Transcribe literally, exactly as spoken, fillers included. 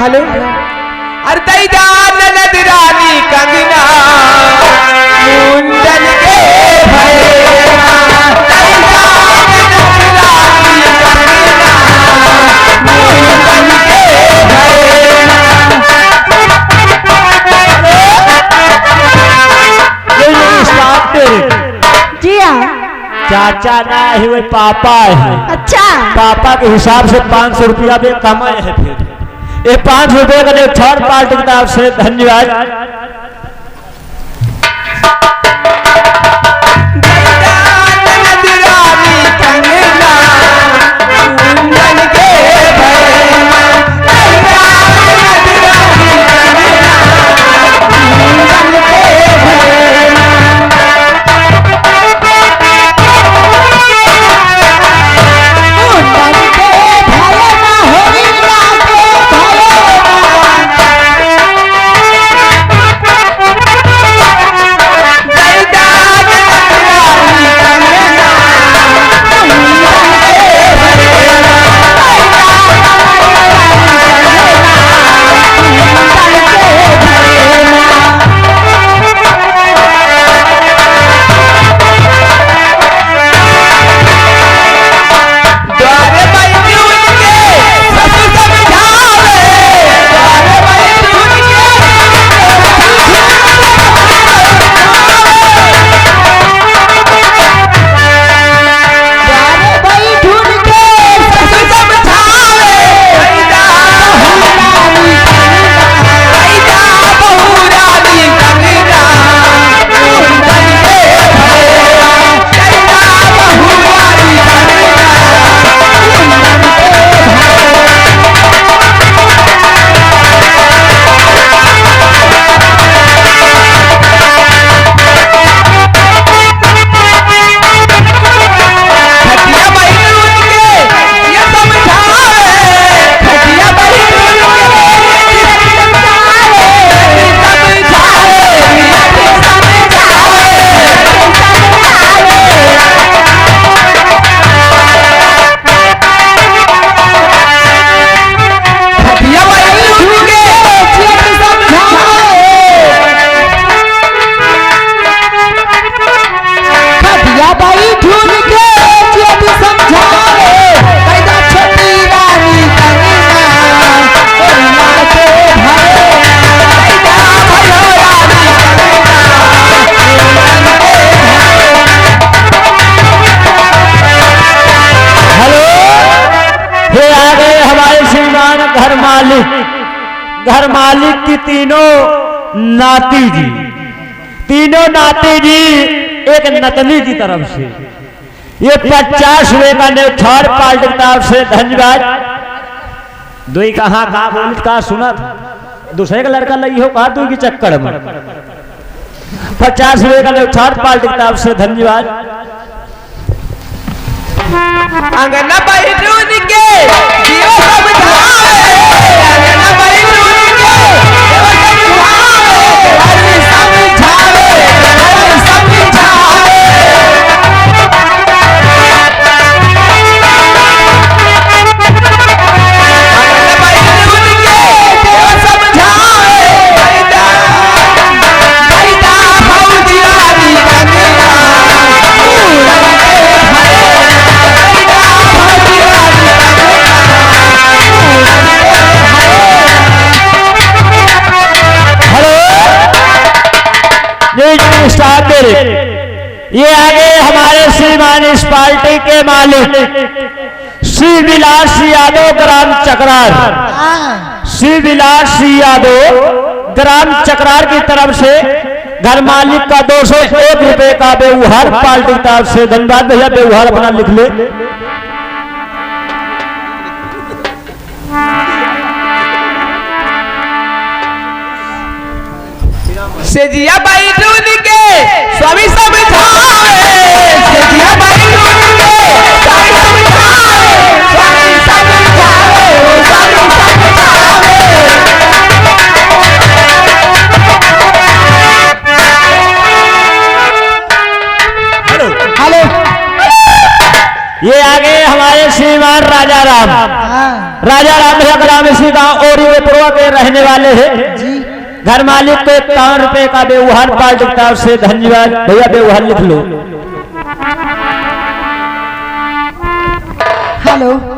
हेलो। अरे दई दा ननद रानी कंगना, मुंडन के भैया। दई दा ननद रानी कंगना, मुंडन के भैया। ये, ये stop दे। जी हाँ। चाचा ना है, वो पापा है। अच्छा। पापा के हिसाब से पाँच सौ रुपया भी कम है। फिर ये पाँच सौ रुपये का जो third party की तरफ से धन्यवाद। हेलो, ये आ गए हमारे श्रीमान घर मालिक, घर मालिक की तीनों नाती जी, तीनों नाती जी एक नतनी की तरफ से ये पचास रुपये का ने third party की तरफ से धन्यवाद। दुई कहाँ का बोलत का सुनत, दूसरे का लड़का लई हो का दुई के चक्कर में। पचास रुपये का ने third party की तरफ से धन्यवाद। अंगना बैठून के दियो समझावे, अंगना बैठून के दियो समझावे, अरे समझावे, अरे समझावे। हेलो, ये जो स्टाफ दे रहे, ये आगे हमारे श्रीमान इस पार्टी के मालिक शिव विलास यादव ग्राम चकरार, हाँ। शिव विलास यादव ग्राम चकरार की तरफ से घर मालिक का दो सौ एक रुपये का व्यवहार पार्टी की तरफ से। धन्यवाद भैया, व्यवहार अपना लिख ले। सेजिया बैठून के स्वामी समझावे, सेजिया बैठून के स्वामी समझावे, स्वामी समझावे, स्वामी समझावे। हेलो। हेलो। ये आगे हमारे श्रीमान राजा राम। हाँ। राजा राम भैया ग्राम इसी गांव और ये पुरवा के रहने वाले हैं। जी। घर मालिक को इक्यावन रुपए का व्यवहार पाठ की तरफ से धन्यवाद। भैया, व्यवहार लिख लो। हेलो।